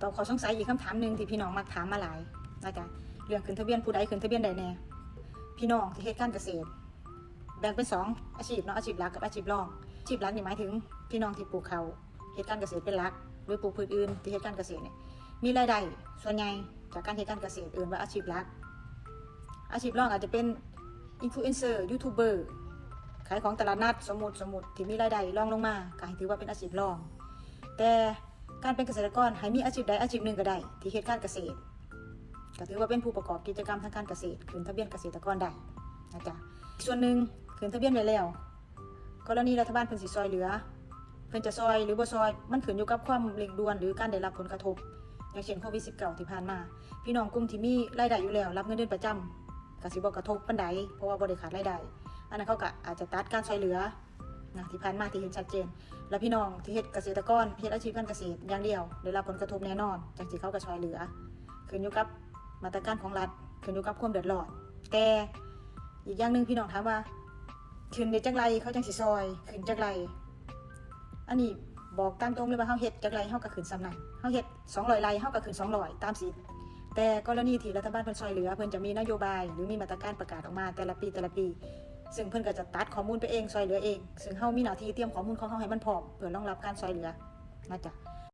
ຕອບຂໍ້ສົງໄສອີກຄຳຖາມໜຶ່ງທີ່ພີ່ນ້ອງມັກຖາມມາຫຼາຍນະຈະ ເລື່ອງຂຶ້ນທະບຽນ ຜູ້ໃດຂຶ້ນທະບຽນໄດ້ແດ່? ພີ່ນ້ອງທີ່ເຮັດການກະເສດ ແບ່ງເປັນສອງອາຊີບເນາະ ອາຊີບຫຼັກກັບອາຊີບລອງ. ອາຊີບຫຼັກນີ້ໝາຍເຖິງພີ່ນ້ອງທີ່ປູກເຂົ້າ ເຮັດການກະເສດເປັນຫຼັກ ຫຼື ປູກພືດອື່ນທີ່ເຮັດການກະເສດນີ້ ມີລາຍໄດ້ສ່ວນໃຫຍ່ຈາກການເຮັດການກະເສດ ເອີ້ນວ່າອາຊີບຫຼັກ. ອາຊີບລອງອາດຈະເປັນອິນຟລູເອນເຊີ ຢູທູບເບີ ຂາຍຂອງຕະຫຼາດນັດ ສົມມຸດ ສົມມຸດ ທີ່ມີລາຍໄດ້ລອງລົງມາ ກໍໃຫ້ຖືວ່າເປັນອາຊີບລອງ. ແຕ່ການເປັນກະເສດຕະກອນໃຫ້ມີອາຊີບໃດອາຊີບໜຶ່ງກໍໄດ້ທີ່ເຮັດການກະເສດ ກໍຖືວ່າເປັນຜູ້ປະກອບກິດຈະກຳທາງການກະເສດ ຂຶ້ນທະບຽນກະເສດຕະກອນໄດ້ນະຈະ. ສ່ວນໜຶ່ງຂຶ້ນທະບຽນໄວ້ແລ້ວ ກໍລະນີລັດຖະບານເພິ່ນຊິຊ່ອຍເຫຼືອ ເພິ່ນຈະຊ່ອຍ ຫຼື ບໍ່ຊ່ອຍ ມັນຂຶ້ນຢູ່ກັບຄວາມເລັ່ງດ່ວນ ຫຼື ການໄດ້ຮັບຜົນກະທົບ ຢ່າງເຊັ່ນໂຄວິດສິບເກົ້າ ທີ່ຜ່ານມາ. ພີ່ນ້ອງກຸ່ມທີ່ມີລາຍໄດ້ຢູ່ແລ້ວ ຮັບເງິນເດືອນປະຈຳ ກໍຊິບໍ່ກະທົບປານໃດ ເພາະວ່າບໍ່ໄດ້ຂາດລາຍໄດ້. ອັນນັ້ນເຂົາກໍອາດຈະຕັດການຊ່ອຍເຫຼືອນະ ທີ່ຜ່ານມາທີ່ເຫັນຊັດເຈນ. ແລະ ພີ່ນ້ອງທີ່ເຮັດກະເສດຕະກອນ ເຮັດອາຊີບການກະເສດຢ່າງດຽວ ໄດ້ຮັບຜົນກະທົບແນ່ນອນ ຈັ່ງຊີ້ເຂົາກໍຊ່ອຍເຫຼືອ ຂຶ້ນຢູ່ກັບມາດຕະການຂອງລັດ ຂຶ້ນຢູ່ກັບຄວາມເດືອດຮ້ອນ. ແຕ່ອີກຢ່າງໜຶ່ງ ພີ່ນ້ອງຖາມວ່າ ຂຶ້ນໄດ້ຈັກໄລ່ ເຂົາຈັ່ງຊິຊ່ອຍ ຂຶ້ນຈັກໄລ່? ອັນນີ້ບອກຕາມຕົງເລີຍວ່າ ເຮົາເຮັດຈັກໄລ່ ເຮົາກໍຂຶ້ນສ່ຳນັ້ນ. ເຮົາເຮັດສອງຮ້ອຍໄລ່ ເຮົາກໍຂຶ້ນສອງຮ້ອຍຕາມສິດ. ແຕ່ກໍລະນີທີ່ລັດຖະບານເພິ່ນຊ່ອຍເຫຼືອ ເພິ່ນຈະມີນະໂຍບາຍ ຫຼື ມີມາດຕະການປະກາດອອກມາແຕ່ລະປີ ແຕ່ລະປີ ຊຶ່ງເພິ່ນກໍຈະຕັດຂໍ້ມູນໄປເອງ ຊ່ອຍເຫຼືອເອງ ຊຶ່ງເຮົາມີໜ້າທີ່ຕຽມຂໍ້ມູນຂອງເຮົາໃຫ້ມັນພ້ອມ ເພື່ອຮອງຮັບການຊ່ອຍເຫຼືອນະຈະ.